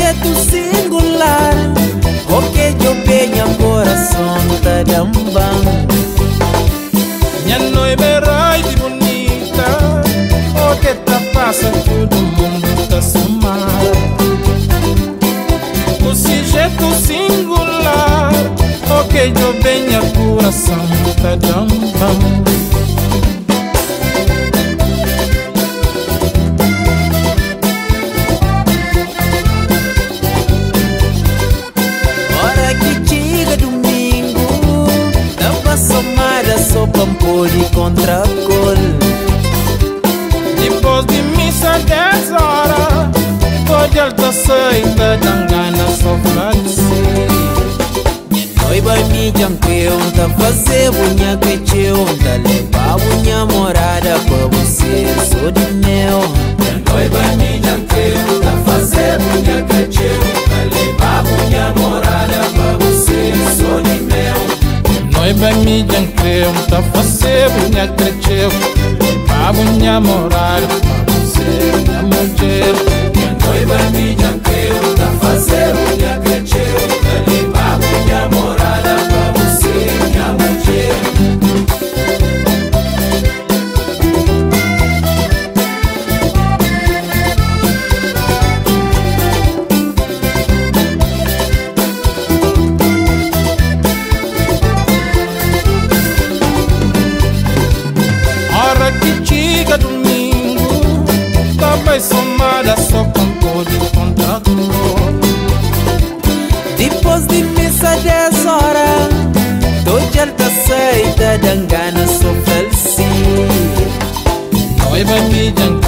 jeito singular, o que eu penha coração tá dambam. Minha noiva é raio de bonita, o que tá passa todo mundo tá somar. O jeito singular, o que eu venha coração tá dambam. Pampo de contracol. Depois de missa 10 horas, pode alta saída dangana só flexi. Noiva mi janqueu, tá fazer bunha que tá levar bunha morada pra você sou de meu. Noiva mi janqueu, tá fazer bunha que tá levar bunha morada pra você sou de meu. Noiva mi janqueu, tá fazer bunha cresceu, levar bunha morada pra você minha mulher. Noiva mi janqueu, tá fazer bunha cresceu, tá levar bunha morada pra você minha mulher. Hora que chega domingo, tá vai somada só com pode contato. Depois de missa 10 horas, tô de alta saída dangana só falsi. Noiva mi janqueu,